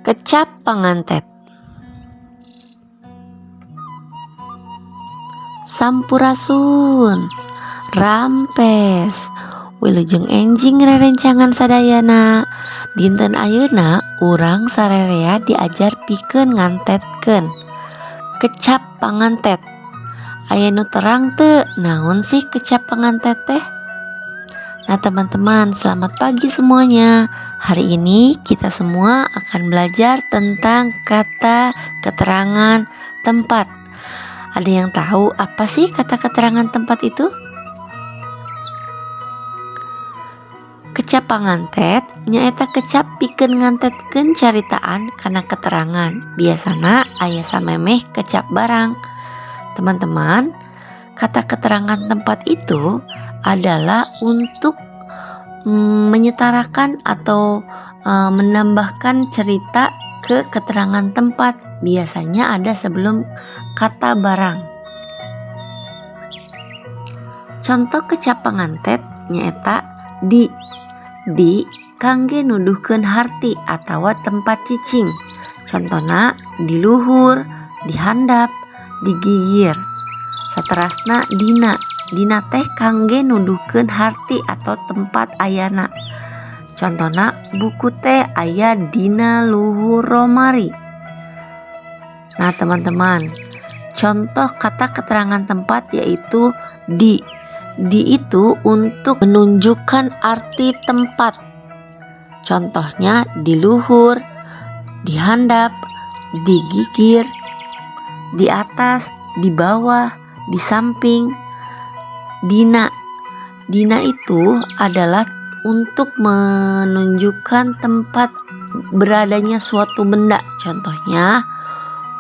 Kecap pangantet. Sampurasun, Rampes, wilujeng enjing rerencangan sadayana. Dinten ayeuna urang sarerea diajar pikeun ngantetkeun kecap pangantet. Aya nu terang teu naon sih kecap pangantet teh? Nah, teman-teman, selamat pagi semuanya. Hari ini kita semua akan belajar tentang kata keterangan tempat. Ada yang tahu apa sih kata keterangan tempat itu? Kecap pangantet nyaeta kecap pikeun ngantetkeun caritaan kana keterangan. Biasana aya samemeh kecap barang. Teman-teman, kata keterangan tempat itu adalah untuk menyetarakan atau menambahkan cerita ke keterangan tempat. Biasanya ada sebelum kata barang. Contoh kecap pangantet nyaeta di. Di kangge nuduhkeun harti atawa tempat cicing. Contona di luhur, di handap, di gigir. Saterasna dina. Dina teh kangge nuduhkeun harti atau tempat ayana. Contona buku teh aya dina luhur romari. Nah, teman-teman, contoh kata keterangan tempat yaitu di. Di itu untuk menunjukkan arti tempat. Contohnya di luhur, di handap, di gigir, di atas, di bawah, di samping. Dina. Dina itu adalah untuk menunjukkan tempat beradanya suatu benda. Contohnya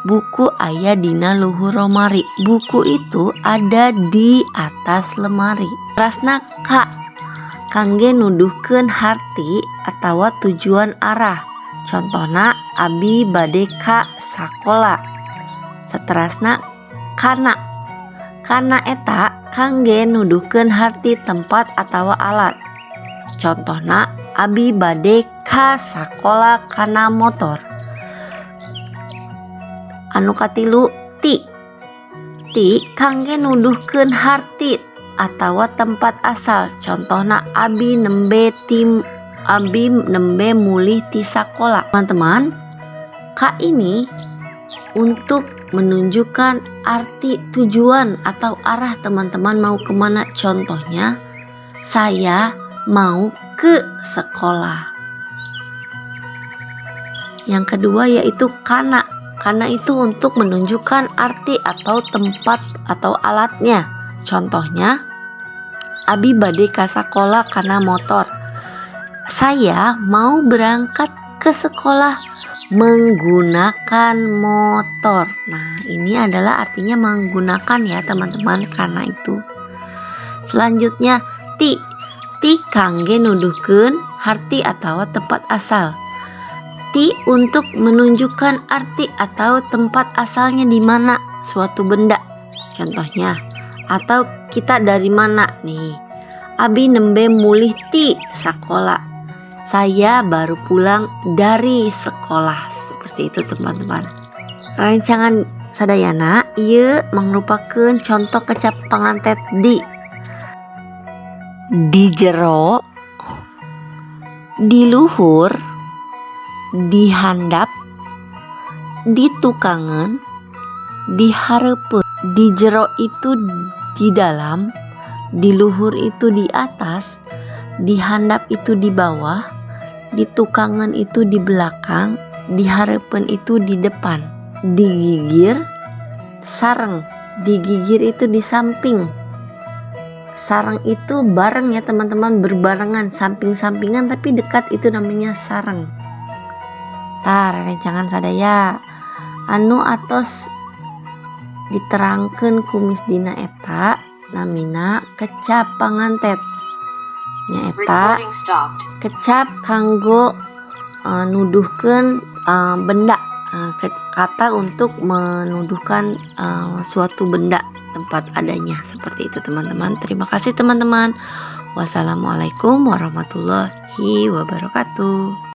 buku aya dina luhur romari. Buku itu ada di atas lemari. Terasna ka kangge nuduhkeun harti atawa tujuan arah. Contohna abi bade ka sakola. Saterasna kana. Kana eta kangge nuduhkeun harti tempat atawa alat. Contohna abi bade ka sakola kana motor. Anu katilu ti. Ti kangge nuduhkeun harti atawa tempat asal. Contohna abi nembe mulih ti sakola. Teman-teman, ka ini untuk menunjukkan arti tujuan atau arah teman-teman mau kemana. Contohnya saya mau ke sekolah. Yang kedua yaitu kana. Kana itu untuk menunjukkan arti atau tempat atau alatnya. Contohnya abi bade ka sakola kana motor. Saya mau berangkat ke sekolah menggunakan motor. Nah, ini adalah artinya menggunakan ya teman-teman, karena itu. Selanjutnya ti. Ti kangge nuduhkeun harti atau tempat asal. Ti untuk menunjukkan arti atau tempat asalnya di mana suatu benda. Contohnya, atau kita dari mana nih? Abi nembe mulih ti sakola. Saya baru pulang dari sekolah. Seperti itu teman-teman. Rerencangan sadayana ieu mangrupakeun contoh kecap pangantet di. Di jero, di luhur, di handap, di tukangeun, di hareupeun. Di jero itu di dalam, di luhur itu di atas, di handap itu di bawah, di tukangeun itu di belakang, di hareupeun itu di depan. Di gigir sareng, di gigir itu di samping. Sareng itu bareng ya teman-teman, berbarengan, samping-sampingan tapi dekat, itu namanya sareng. Tah, rerencangan sadaya anu atos diterangkeun ku Miss Dina eta namina kecap pangantet, nyaeta kecap kanggo nuduhkeun benda, kata untuk menuduhkan suatu benda tempat adanya, seperti itu teman-teman. Terima kasih teman-teman. Wassalamualaikum warahmatullahi wabarakatuh.